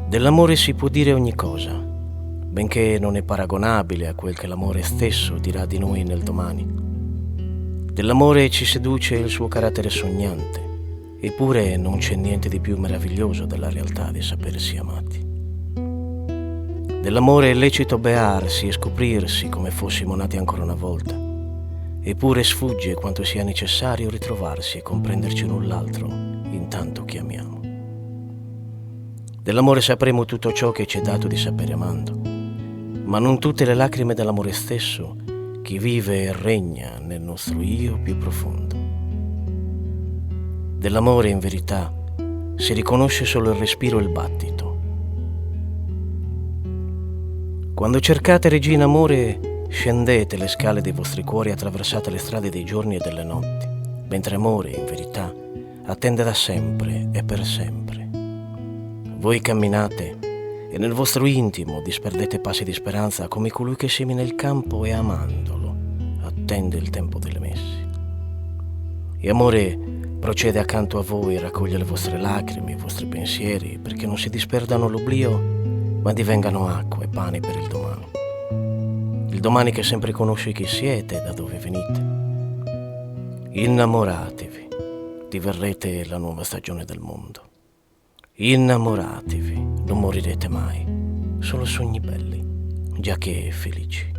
Dell'amore si può dire ogni cosa, benché non è paragonabile a quel che l'amore stesso dirà di noi nel domani. Dell'amore ci seduce il suo carattere sognante, eppure non c'è niente di più meraviglioso della realtà di sapersi amati. Dell'amore è lecito bearsi e scoprirsi come fossimo nati ancora una volta, eppure sfugge quanto sia necessario ritrovarsi e comprenderci l'un l'altro intanto che amiamo. Dell'amore sapremo tutto ciò che ci è dato di sapere amando, ma non tutte le lacrime dell'amore stesso che vive e regna nel nostro io più profondo. Dell'amore, in verità, si riconosce solo il respiro e il battito. Quando cercate regina amore, scendete le scale dei vostri cuori e attraversate le strade dei giorni e delle notti, mentre amore, in verità, attende da sempre e per sempre. Voi camminate e nel vostro intimo disperdete passi di speranza come colui che semina il campo e amandolo attende il tempo delle messi. E amore procede accanto a voi e raccoglie le vostre lacrime, i vostri pensieri, perché non si disperdano l'oblio, ma divengano acqua e pane per il domani. Il domani che sempre conosce chi siete e da dove venite. Innamoratevi, diverrete la nuova stagione del mondo. Innamoratevi, non morirete mai, solo sogni belli, già che felici.